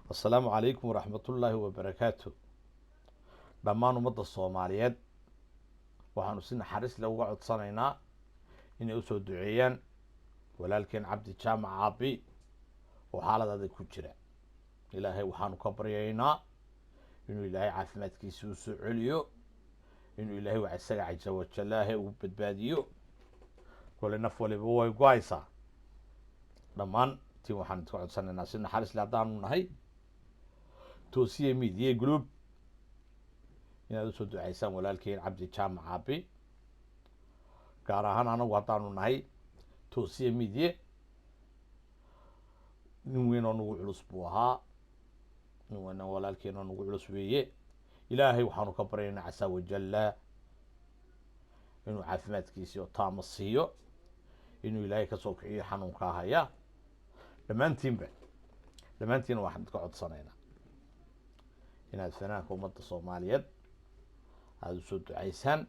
Assalaamu calaykum waraxmatullaahi wabarakaatu. Dhammaan ummadda Soomaaliyeed waxaanu si naxariis leh uga codsanaynaa inay usoo duceeyaan walaalkeen Cabdi Jaamac Aabi oo xaalad adag ku jira. Ilaahay waxaanu ka baryaynaa inuu Ilaahay caafimaadkiisa u soo celiyo, inuu Ilaahay wax isaga caza wajalaahe uu badbaadiyo. Kole naf waliba way go-aysaa. Dhammaan tiin waxaan idka codsanaynaa si naxariis leh, haddaanu nahay Toosiye Media Group, inaad usoo duceysaan walaalkeen Cabdi Jaamac Aabi. Gaar ahaan anagu haddaanu nahay Toosiye Media, nin weyn oo nagu culus buu ahaa, nin weyn oo walaalkeen oo nagu culus weeye. Ilaahay waxaanu ka baryaynaa casa wajalla inuu caafimaadkiisii oo taama siiyo, inuu Ilaahay kasoo kiciyo xanuunkaa haya. Dhammaantiinba, dhammaantiina waxaan idka codsanaynaa inaad fanaanka ummadda Soomaaliyeed aada usoo duceysaan.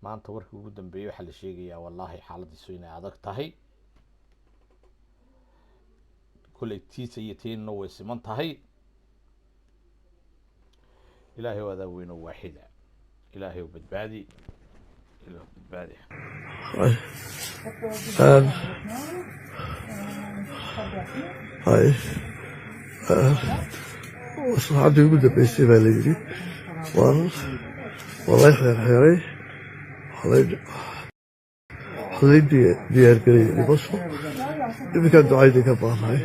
Maanta warkii ugu dambeeyey waxaa la sheegayaa, wallaahi, xaaladiisu inay adag tahay. Kolley tiisa iyo tiinna way siman tahay. Ilaahay o adaa weyno waaxida, Ilaahay o badbaadi, Ilaah badbaadi. Hay, saacaddii ugu dambeysay baa la yidhi. Waa lay xeerxeeray, waxaa lay diyaargarayay dhimasho. Iminkaan ducaydii ka baahnahay.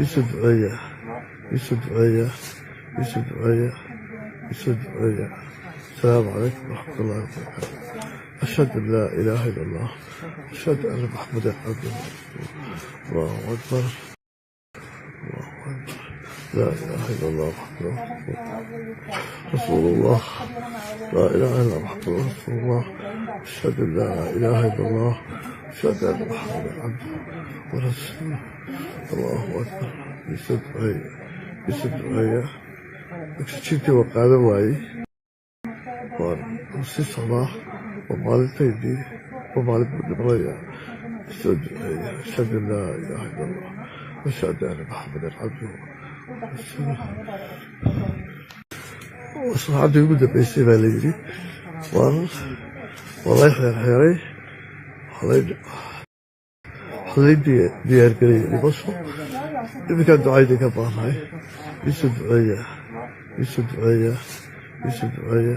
Iisoo duceeya, iisoo duceeya, iisoo duceeya, iisoo duceeya. Asalaamu calaykum waraxmatullahi wabarakaatu. Ashhadu an laa ilaaha illa Allah, ashhadu anna Maxamadan cabduhu warasuuluh. Allahu akbar, allahu akbar, laa ilaaha illa Allah, maxamadu rasuulullah. Laa ilaaha illa maxamadu rasuulullah. Ashhadu an laa ilaaha illa Allah, ashhadu anna Maxamadan cabduhu warasuuluh. Allahu akbar. Iisoo duceeya, iisoo duceeya. Oksijiintii waa qaadan waayey, waan sii socdaa, waa maalintaydii, waa maalin buu dhimanaya. Isoo duceeya. Ashhadu an laa ilaaha illa Allah, ashhadu anna Maxamadan cabduhu warasuuluh. Saacaddii ugu dambeysay baa la yidhi. Waa lay xeerxeeray, waxaa lay diyaargarayay dhimasho. Iminkaan ducaydii ka baahnahay. Iisoo duceeya, iisoo duceeya, iisoo duceeya,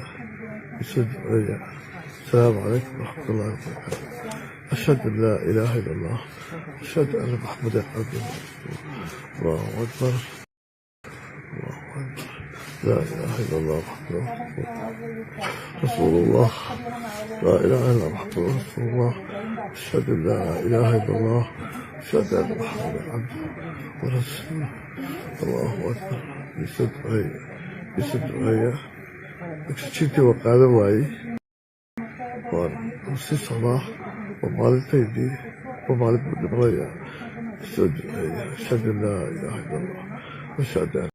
iisoo duceeya. Asalaamu calaykum waraxmatullahi wabarakaatu. Ashhadu an laa ilaaha illa Allah, ashhadu anna Maxamadan cabduhu warasuuluh. Allahu akbar, allahu akbar, laa ilaaha illa Allah, maxamadu rasuulullah. Laa ilaaha illa maxamadu rasuulullah. Ashhadu an laa ilaaha illa Allah, ashhadu anna Maxamadan cabduhu warasuuluh. Allahu akbar. Iisoo duceeya, iisoo duceeya. Oksijiintii waa qaadan waayey, waan sii socdaa, waa maalintaydii, waa maalin buu dhimanaya. Isoo duceeya. Ashhadu an laa ilaaha illa Allah, ashhadu anna